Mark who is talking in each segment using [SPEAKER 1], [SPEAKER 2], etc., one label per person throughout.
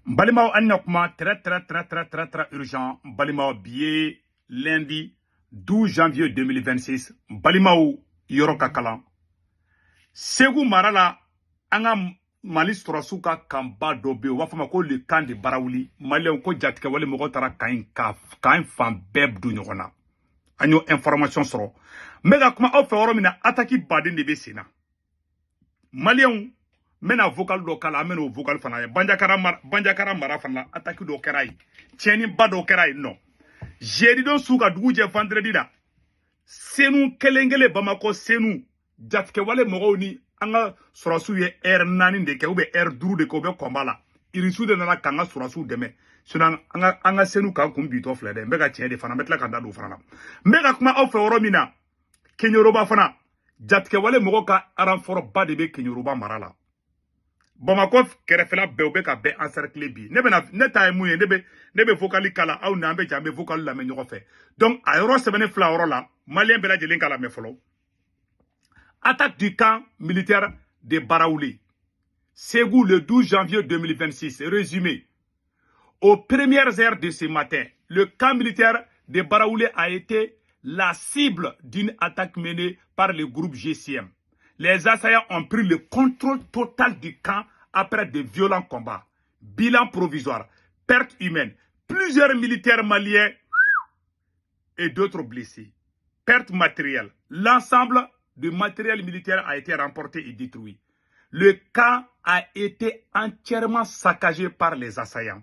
[SPEAKER 1] N balimaw, an na kuma très très très très très très urgent. N balimaw, bi ye lundi 12 janvier 2026. N balimaw, yɔrɔ ka kalan Segu mara la, an ka Mali sɔrɔsiw ka camp ba dɔ bɛ yen, u b'a fɔ ma ko le camp de Barawuli. Maliyɛnw ko jatigɛwale mɔgɔw taara camp in ka camp in fan bɛɛ don ɲɔgɔn na. An y'o information sɔrɔ. N bɛ ka kuma aw fɛ yɔrɔ min na, attaque baden de bɛ sen na. Maliyɛnw, n bɛna vocal dɔ k'a la, an bɛna o vocal fana ye. Banjakara mara, Banjakara mara fana la, attaque dɔ kɛra yen, tiɲɛniba dɔ kɛra yen nɔ jeudi don su ka dugu jɛ vendredi la. Senu kelen kelen, Bamakɔ Senu, jatigɛwale mɔgɔw ni an ka sɔrɔsiw ye heure 4 de kɛ ou bien heure 5 de kɛ, u bɛ combat la. Irisiw de nana k'an ka sɔrɔsiw dɛmɛ. Sinon an ka Senu kan kun bitɔ filɛ dɛ. N bɛ ka tiɲɛ de fana, n bɛ tila ka da don o fana la. N bɛ ka kuma aw fɛ yɔrɔ min na, Keɲeroba fana, jatigɛwale mɔgɔw ka renfort ba de bɛ Keɲeroba mara la. Bamakɔ kɛrɛfɛla bɛɛ, u bɛ ka bɛɛ encercler bi. Ne bɛna, ne ta ye mun ye, ne bɛ vocal kala aw ni an bɛ jɛ, an bɛ vocal lamɛn ɲɔgɔn fɛ. Donc a yɔrɔ sɛbɛnnen fila yɔrɔ la, maliyɛn bɛɛ lajɛlen k'a lamɛn fɔlɔ. Attaque du camp militaire de Baraoulé, Ségou, le 12 janvier 2026. Résumé. Aux premières heures de ce matin, le camp militaire de Baraoulé a été la cible d'une attaque menée par le groupe GCM. Les assaillants ont pris le contrôle total du camp après de violents combats. Bilan provisoire, pertes humaines, plusieurs militaires maliens et d'autres blessés. Pertes matérielles. L'ensemble du matériel militaire a été remporté et détruit. Le camp a été entièrement saccagé par les assaillants.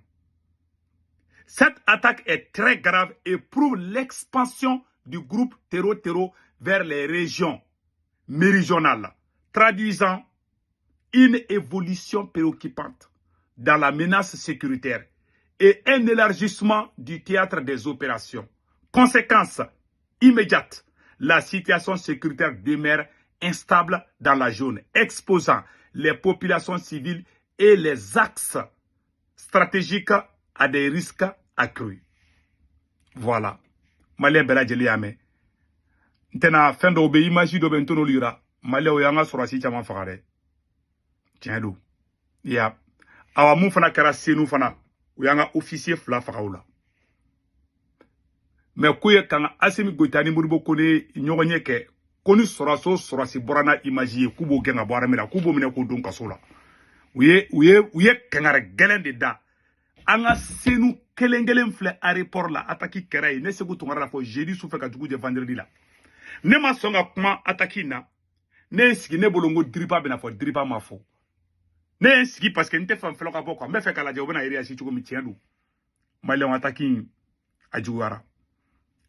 [SPEAKER 1] Cette attaque est très grave et prouve l'expansion du groupe Terro Terro vers les régions méridionales, traduisant une évolution préoccupante dans la menace sécuritaire et un élargissement du théâtre des opérations. Conséquence immédiate, la situation sécuritaire demeure instable dans la zone, exposant les populations civiles et les axes stratégiques à des risques accrus. Voilà. Malien bɛɛ lajɛlen y'a mɛn. N tɛna fɛn dɔw bɛ, image dɔ bɛ, n t'olu yira. Maliyɛnw y'an ka sɔrɔsi caman faga dɛ, tiɲɛ don ya. Awa, mun fana kɛra Senu fana, u y'an ka officier fila faga o la. Mɛ ko ye kan ka Asimi Goyita ni Modibo Kone ɲɔgɔn ɲɛ kɛ ko ni sɔrɔsi o sɔrɔsi bɔra n'a image ye, k'u b'o gɛn ka bɔ armée la, k'u b'o minɛ k'o don kaso la. U ye kangari gɛlɛn de da. An ka Senu kelen kelen filɛ, aéroport la, attaque kɛra yen. Ne Segu Tunkara la fɔ jeudi sufɛ ka dugu jɛ vendredi la, ne ma sɔn ka kuma attaque in na. Ne ye sigi, ne bolo n ko Diriba bɛna fɔ, Diriba ma fɔ. Ne ye n sigi parce que n tɛ fɛn fɔlɔ ka bɔ quoi, n bɛ fɛ k'a lajɛ u bɛna réagir cogo min. Tiɲɛ don, maliyɛnw, attaque in a juguyara.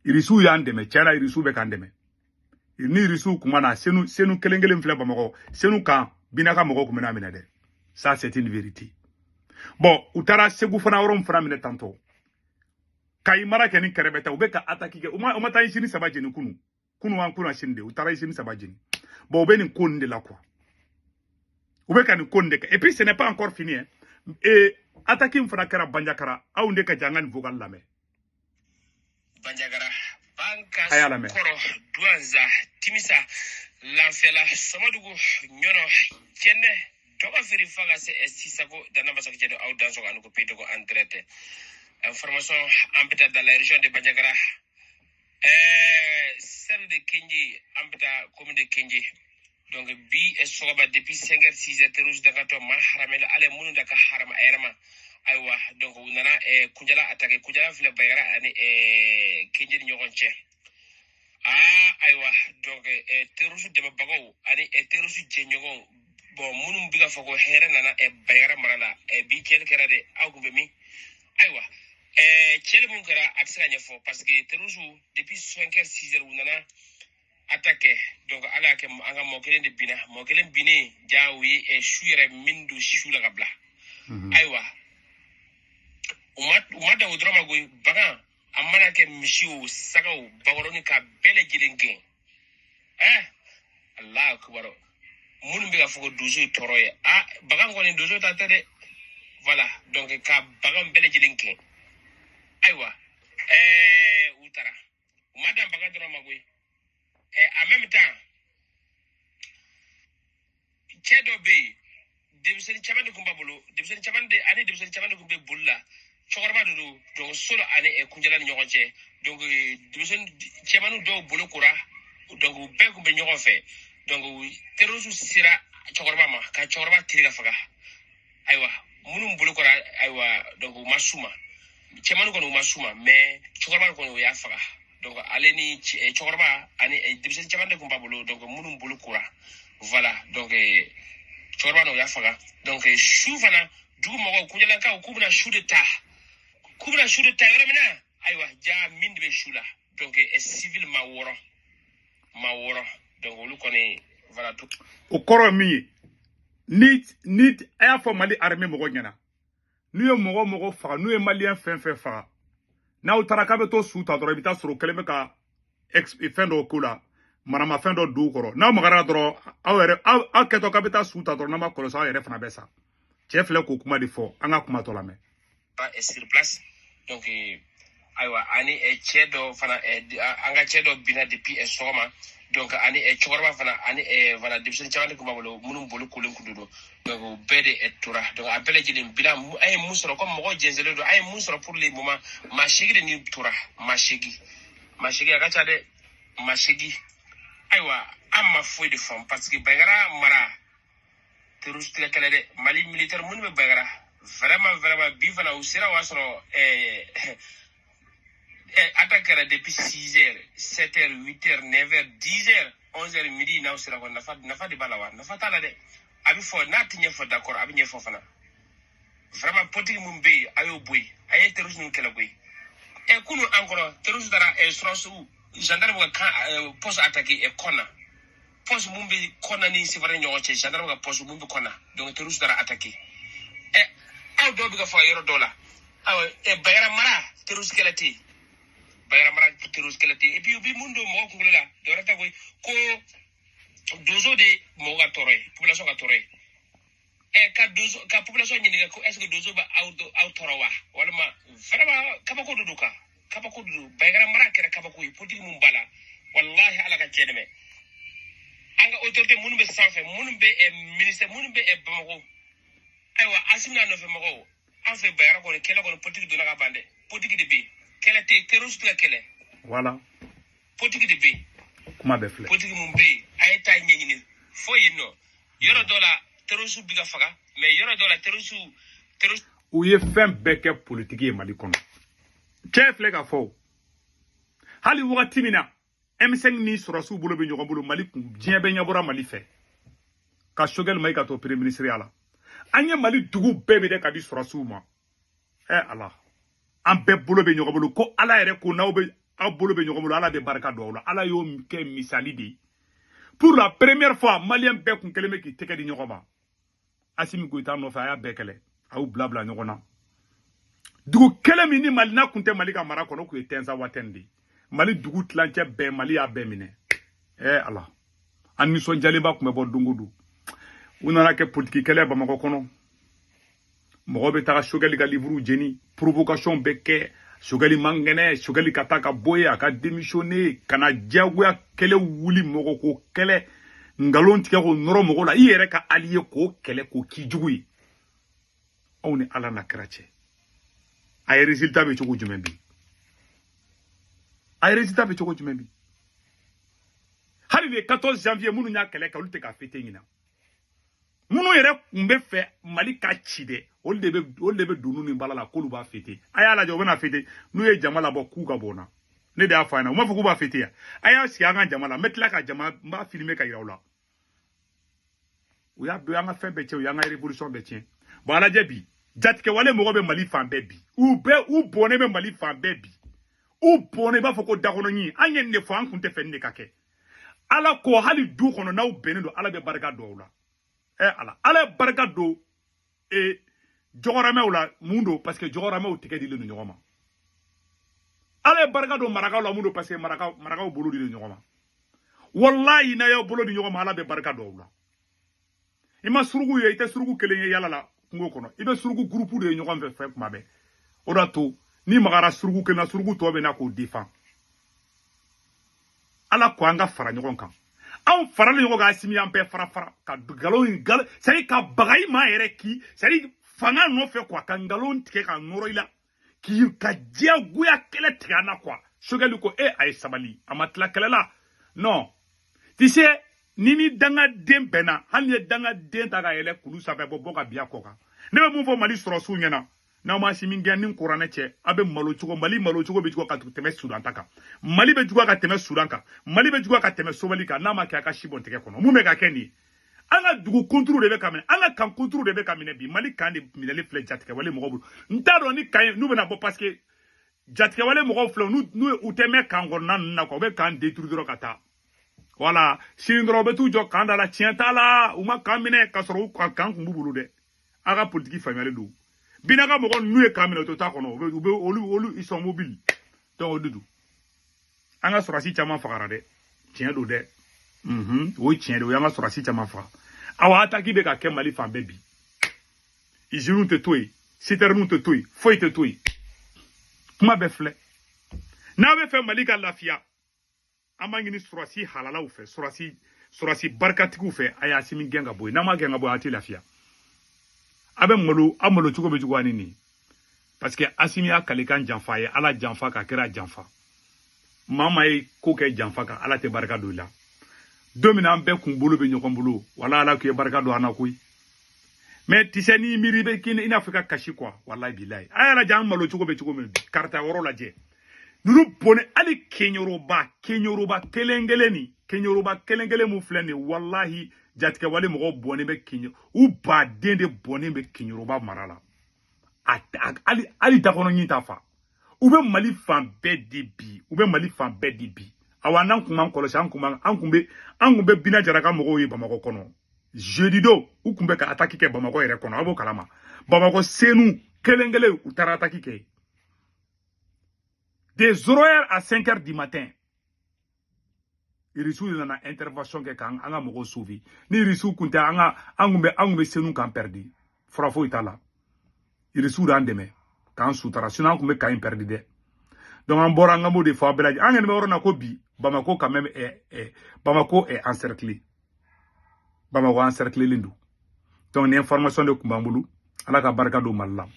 [SPEAKER 1] Irisiw y'an dɛmɛ, tiɲɛ la, irisiw bɛ k'an dɛmɛ. Ni irisiw kun ma na Senu, Senu kelen kelen filɛ, Bamakɔ Senu kan Binaka mɔgɔw kun bɛna minɛ dɛ. Ça, c'est une vérité. Bon, u taara Segu fana, yɔrɔ min fana minɛ tantɔ, Kayi mara kɛ ni kɛrɛfɛ ta, u bɛ ka attaque kɛ. U ma taa usine saba jeni kunu kunu, an kunu sini de u taara usine saba jeni. Bon, u bɛ nin ko nin de la quoi, u bɛ ka nin ko nin de kɛ. Et puis ce n'est pas encore fini hein. Et attaque in fana kɛra Banjakara. Aw de ka jan, an ka nin vocal lamɛn.
[SPEAKER 2] Banjagara.
[SPEAKER 1] A y'a lamɛn.
[SPEAKER 2] Kɔrɔ Duwanza, Timisa, Lanfɛla, Sɔmɔdugu, Ɲɔnɔ, Jɛnɛ, Dɔgɔ feere fa ka se Sisako dana masakɛ don aw dansɔgɔ ani ko pe tɔgɔ en direct. Information an bɛ taa dans la région de Banjagara, celle de Kenje, an bɛ taa commune de Kenje. Donc bi sɔgɔma depuis 5 heures, 6 heures, terroriste dakatɔ ma haramɛla ala minnu da ka harama a yɛrɛ ma. Ayiwa, donc u nana Kunjala attaqué. Kunjala filɛ Bayara ani Kenje ni ɲɔgɔn cɛ. Aa, ayiwa, donc terroriste dɛmɛbagaw ani terroriste jɛɲɔgɔnw, bon, minnu bɛ ka fɔ ko hɛrɛ nana Bayara mara la, bi tiɲɛni kɛra dɛ. Aw kun bɛ min? Ayiwa, tiɲɛni mun kɛra, a tɛ se ka ɲɛfɔ parce que terroriste depuis 5 heures, 6 heures, u nana attaqué. Donc ala y'a kɛ, an ka mɔgɔ kelen de binna. Mɔgɔ kelen binnen ja, u ye su yɛrɛ min don su la ka bila. Ayiwa, u ma dan o dɔrɔn ma koyi. Bagan a mana kɛ misi o, sagaw, bakɔrɔni, ka bɛɛ lajɛlen gɛn. Alahu akibaru! Minnu bɛ ka fɔ ko donso ye tɔɔrɔ ye, a bagan kɔni, donso ta tɛ dɛ. Voilà, donc ka bagan bɛɛ lajɛlen gɛn. Ayiwa, u taara, u ma dan bagan dɔrɔn ma koyi. En même temps, cɛ dɔ bɛ yen. Denmisɛnnin caman de tun b'a bolo, denmisɛnnin caman de ani denmisɛnnin caman de tun bɛ boli la. Cɛkɔrɔba de don, donc so dɔ ani Kunjala ni ɲɔgɔn cɛ. Donc denmisɛnnin cɛmannin dɔw bolo kora, donc u bɛɛ tun bɛ ɲɔgɔn fɛ. Donc terroristes sera cɛkɔrɔba ma ka cɛkɔrɔba tiri ka faga. Ayiwa, minnu bolo kora, ayiwa, donc u ma s'u ma. Cɛmannin kɔni, u ma s'u ma, mais cɛkɔrɔba kɔni, o y'a faga. Donc ale ni cɛkɔrɔba ani denmisɛnnin caman de tun b'a bolo, donc minnu bolo kora, voilà. Donc cɛkɔrɔba n'o y'a faga. Donc su fana, dugu mɔgɔw, Kunjalakaw, k'u bɛna su de ta, k'u bɛna su de ta yɔrɔ min na, ayiwa, ja min de bɛ su la. Donc civil ma 6, ma 6, donc olu kɔni, voilà tout.
[SPEAKER 1] O kɔrɔ ye min ye, ni a y'a fɔ Mali armée mɔgɔ ɲɛna, n'u ye mɔgɔ mɔgɔ faga, n'u ye Malien fɛn fɛn faga, n'aw taara k'a bɛ to su ta dɔrɔn, i bɛ taa sɔrɔ o kɛlen bɛ ka fɛn dɔw k'u la, maramafɛn dɔ don u kɔrɔ. N'aw magara dɔrɔn, aw yɛrɛ, aw kɛtɔ k'a bɛ taa su ta dɔrɔn, n'aw ma kɔlɔsi, aw yɛrɛ fana bɛ sa. Cɛ filɛ k'o kuma de fɔ. An ka kuma tɔ lamɛn.
[SPEAKER 2] Sur place. Donc ayiwa, ani cɛ dɔ fana, an ka cɛ dɔ binna depuis sɔgɔma. Donc ani cɛkɔrɔba fana ani voilà, denmisɛnnin caman de tun b'a bolo minnu bolo kolen kun don. Donc o bɛɛ de tora. Donc a bɛɛ lajɛlen bilan, an ye mun sɔrɔ, comme mɔgɔw jɛnsɛnlen don, an ye mun sɔrɔ pour le moment, maa 8 de ni tora, maa 8, maa 8, a ka ca dɛ, maa 8. Ayiwa, an ma foyi de faamu, parce que Bandiagara mara, terroriste ka kɛlɛ dɛ. Mali militaire minnu bɛ Bandiagara, vraiment, vraiment, bi fana u sera, o y'a sɔrɔ attaque kɛra depuis 6 heures, 7 heures, 8 heures, 9 heures, 10 heures, 11 heures, midi. N'aw sera kɔ, nafa de b'a la wa? Nafa t'a la dɛ. A bɛ fɔ n'a tɛ ɲɛfɔ, d'accord, a bɛ ɲɛfɔ fana. Vraiment, politique mun bɛ yen, a y'o bɔ yen, a ye terroriste ninnu kɛlɛ koyi. Kunu an kɔrɔ, terroriste taara sɔrɔsiw, gendarme ka kan poste attaqué Kɔna, poste mun bɛ Kɔna ni Sevare ɲɔgɔn cɛ, gendarme ka poste mun bɛ Kɔna. Donc terroriste taara attaqué. Aw dɔw bɛ ka faga yɔrɔ dɔw la. Ayiwa, Bandiagara mara, terroriste kɛlɛ tɛ yen. Bandiagara mara, terroriste kɛlɛ tɛ yen. Et puis u bɛ mun don mɔgɔ kunkolo la, dɔwɛrɛ tɛ koyi, ko donso de mɔgɔ ka tɔɔrɔ ye, population ka tɔɔrɔ ye. Ka donso ka population ɲininka ko est ce que donso bɛ aw tɔɔrɔ wa? Walima vraiment, kabako de don kan, kabako de don. Bandiagara mara kɛra kabako ye. Politique mun b'a la, walahi, Ala ka cɛ dɛmɛ. An ka autorité minnu bɛ sanfɛ, minnu bɛ ministère, minnu bɛ Bamakɔ, ayiwa, Asimi n'a nɔfɛ mɔgɔw, an fɛ Bandiagara kɔni, kɛlɛ kɔni, politique donna ka ban dɛ. Politique de bɛ yen, kɛlɛ tɛ yen, terroriste tɛ ka kɛlɛ.
[SPEAKER 1] Voilà.
[SPEAKER 2] Politique de bɛ yen.
[SPEAKER 1] Kuma bɛɛ filɛ.
[SPEAKER 2] Politique mun bɛ yen, a ye taa ɲɛɲini fo yen nɔ. Yɔrɔ dɔ la, terroriste bɛ ka faga, mais yɔrɔ dɔ la, terroriste
[SPEAKER 1] U ye fɛn bɛɛ kɛ politiki ye Mali kɔnɔ. Cɛ filɛ ka fɔ o, hali wagati min na M5 ni sɔrɔsiw bolo bɛ ɲɔgɔn bolo, Mali kun diɲɛ bɛɛ ɲɛbɔra Mali fɛ, ka Choguel Maïga to premier ministre ya la. An ye Mali dugu bɛɛ minɛ ka di sɔrɔsiw ma. Ɛ Ala, an bɛɛ bolo bɛ ɲɔgɔn bolo, ko Ala yɛrɛ ko n'aw bɛ aw bolo bɛ ɲɔgɔn bolo, Ala bɛ barika don aw la. Ala y'o kɛ misali de ye. Pour la première fois, Malien bɛɛ kun kɛlen bɛ k'i tɛgɛ di ɲɔgɔn ma. Asimi Goïta nɔfɛ, a y'a bɛɛ kɛlɛ, a y'u bila bila ɲɔgɔn na. Dugu kelen min ni Mali n'a kun tɛ Mali ka mara kɔnɔ, o kun ye Tɛnsa Watɛn de ye. Mali dugu tilancɛ bɛɛ, Mali y'a bɛɛ minɛ. Ɛ Ala, an nisɔndiyalenba tun bɛ bɔ don o don. U nana kɛ politiki kɛlɛ Bamakɔ kɔnɔ. Mɔgɔ bɛ taga Choguel ka livre jeni, provocation bɛ kɛ. Choguel man kɛnɛ, Choguel ka taa ka bɔ yen, a ka démissionner, ka na diyagoya kɛlɛ wuli, mɔgɔ ko kɛlɛ, nkalon tigɛ k'o nɔrɔ mɔgɔ la, i yɛrɛ ka allié k'o kɛlɛ, k'o k'i jugu ye. Aw ni Ala na kɛra cɛ, a ye résultat bɛ cogo jumɛn bi? A ye résultat bɛ cogo jumɛn bi? Hali le 14 janvier, minnu y'a kɛlɛ kɛ, olu tɛ ka fêter ɲinan. Minnu yɛrɛ tun bɛ fɛ Mali ka ci dɛ, olu de bɛ donu ni bala la k'olu b'a fêter. A y'a lajɛ, u bɛna fêter n'u ye jama labɔ k'u ka bɔ n na. Ne de y'a fɔ a ɲɛna, u m'a fɔ k'u b'a fêter yan. A y'a sigi an ka jama la, n bɛ tila ka jama, n b'a filmer ka yira u la. U y'a bɛɛ, an ka fɛn bɛɛ tiɲɛ, u y'an ka révolution bɛɛ tiɲɛ. Bon, a lajɛ bi, jatigɛwale mɔgɔ bɛ Mali fan bɛɛ bi, u bɛɛ u bɔnnen bɛ Mali fan bɛɛ bi, u bɔnnen, i b'a fɔ ko dakɔnɔɲin. An ye nin de fɔ, an kun tɛ fɛ nin de ka kɛ. Ala ko hali du kɔnɔ, n'aw bɛnnen don, Ala bɛ barika don aw la. Ɛ Ala, Ala ye barika don jɔgɔramɛw la mun don? Parce que jɔgɔramɛw tɛgɛ dilen don ɲɔgɔn ma. Ala ye barika don marakaw la mun don? Parce que marakaw bolo dilen ɲɔgɔn ma. Walayi, n'a y'aw bolo di ɲɔgɔn ma, Ala bɛ barika don aw la. I ma suruku ye, i tɛ suruku kelen ye yala la kungo kɔnɔ, i bɛ suruku groupe de ye ɲɔgɔn fɛ fɛn kuma bɛɛ. O de y'a to n'i magara suruku kelen na, suruku tɔ bɛ na k'o défend. Ala ko an ka fara ɲɔgɔn kan. Anw faralen ɲɔgɔn kan, Asimi y'an bɛɛ fara fara ka nkalon nkalon, c'est à dire ka baga i ma yɛrɛ k'i, c'est à dire fanga nɔfɛ quoi, ka nkalon tigɛ ka nɔrɔ i la, k'i ka diyagoya kɛlɛ tigɛ an na quoi. Choguel ko e a ye sabali, a ma tila kɛlɛ la. Non, tu sais, ni dangaden bɛnna, hali ni ye dangaden ta ka yɛlɛ kulu sanfɛ, bɔ ka bin a kɔ kan. Ne bɛ mun fɔ Mali sɔrɔsiw ɲɛna? N'aw ma Asimi gɛn ni kuranɛ cɛ, a bɛ malo cogo, Mali malo cogo bɛ juguya ka tɛmɛ Sudan ta kan. Mali bɛ juguya ka tɛmɛ Sudan kan, Mali bɛ juguya ka tɛmɛ Somali kan. N'a ma kɛ, a ka si bɔn tigɛ kɔnɔ. Mun bɛ ka kɛ nin ye? An ka dugu kunturu de bɛ ka minɛ, an ka kan kunturu de bɛ ka minɛ bi. Mali kan de minɛli filɛ jatigɛwale mɔgɔw bolo. N t'a dɔn ni kan ye n'u bɛna bɔ, parce que jatigɛwale mɔgɔw filɛ, n'u u tɛ mɛn kan kɔnɔna ninnu na quoi, u bɛ kan détruire dɔrɔn ka taa. Voilà, sini dɔrɔn u bɛ t'u jɔ kan da la, tiɲɛ t'a la, u ma kan minɛ, k'a sɔrɔ u ka kan kun b'u bolo dɛ. A ka politiki faamuyalen don. Bina ka mɔgɔ ninnu ye kan minɛ, u tɛ taa kɔnɔ, u bɛ olu ils sont mobiles. Donc o de don, an ka sɔrɔsi caman fagara dɛ, tiɲɛ don dɛ. O ye tiɲɛ de, o y'an ka sɔrɔsi caman faga. Awa, attaque bɛ ka kɛ Mali fan bɛɛ bi. Usines tɛ to yen, citernes tɛ to yen, foyi tɛ to yen. Kuma bɛɛ filɛ. N'a bɛ fɛ Mali ka lafiya, an b'a ɲini sɔrɔsi halalaw fɛ, sɔrɔsi barikatigiw fɛ, a y'a Asimi gɛn ka bɔ yen. N'a ma gɛn ka bɔ yen, a tɛ lafiya. A bɛ malo, a malo cogo bɛ cogoya ni nin, parce que Asimi y'a kalikan janfa, a ye Ala janfa ka kira janfa. Maa maa ye ko kɛ janfa kan, Ala tɛ barika don i la. Don min na an bɛɛ kun bolo bɛ ɲɔgɔn bolo, wala Ala k'i ye barika don an na koyi. Mais tisɛ n'i miiri i bɛ k'i i n'a fɔ i ka kasi quoi. Walayi bilayi, a y'a lajɛ an malo cogo bɛ cogo min, karita yɔrɔ lajɛ. Ninnu bɔnɛ hali Keɲeroba, Keɲeroba kelen kelen nin, Keɲeroba kelen kelen mun filɛ nin ye, walahi jatigɛwale mɔgɔw bɔnnen bɛ Keɲe, u baden de bɔnnen bɛ Keɲeroba mara la. A hali dakɔnɔ ɲin t'a fa. U bɛ Mali fan bɛɛ di bi, u bɛ Mali fan bɛɛ di bi. Awa, n'an kun m'an kɔlɔsi, an kun bɛ Bina Jara ka mɔgɔw ye Bamakɔ kɔnɔ jeudi don, u kun bɛ ka attaque kɛ Bamakɔ yɛrɛ kɔnɔ. A b'o kalama, Bamakɔ Senu kelen kelen, u taara attaque kɛ de 0h à 5h du matin. Irisiw de nana intervention kɛ k'an an ka mɔgɔw sauver. Ni Irisiw kun tɛ, an ka an kun bɛ Senu kan perdi. Fura foyi t'a la, Irisiw d'an dɛmɛ k'an sutara, sinon an kun bɛ kan in perdi dɛ. Donc an bɔra, an ka m'o de fɔ a bɛɛ lajɛlen. An kɔni bɛ yɔrɔ na ko bi, Bamako quand même est Bamako est encerclé, Bamako encerclé len don. Donc ni information de kun b'an bolo. Ala ka barika don Mali la.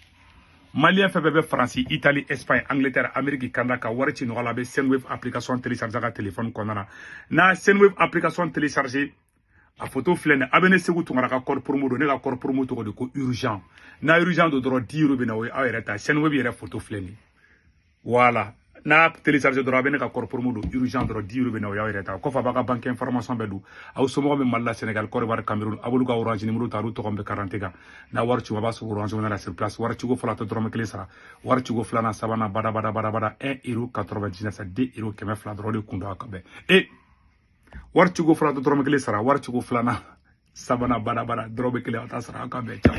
[SPEAKER 1] Malien fɛn fɛn bɛ Faransi, Italie, Espagne, Angleterre, Amérique, Canada, ka wari ci nɔgɔ la, a bɛ Sendwave application télécharger a ka téléphone kɔnɔna na. N'a Sendwave application télécharger, a photo filɛ nin ye. A bɛ ne Segu Tunkara ka code promo don. Ne ka code promo tɔgɔ de ko urgent. N'a urgent don dɔrɔn, 10 euros bɛ na, o ye aw yɛrɛ ta. Sendwave yɛrɛ photo filɛ nin ye. Voilà, n'a téléchargé dɔrɔn, a bɛ ne ka code promo don urgent dɔrɔn, 10 euros bɛ na, o y'aw yɛrɛ ta. Kɔfɛ, a b'a ka banque information bɛɛ don. Aw somɔgɔw bɛ Mali la, Sénégal, Côte d'Ivoire, Cameroun, a b'olu ka Orange numéro ta, olu tɔgɔ bɛ carte kan. N'a wari ci, a b'a sɔrɔ Orange Money la sur place. Wari ciko fɔlɔ, a tɛ dɔrɔmɛ kelen sara. Wari ciko filanan, sabanan, bada bada bada bada, 1 euro 99, 2 euro 200 dɔrɔn de kun don a ka bɛn. E wari ciko fɔlɔ, a tɛ dɔrɔmɛ kelen sara. Wari ciko filanan, sabanan, bada bada, dɔrɔmɛ kelen a t'a sara. Aw ka bɛn, ciao.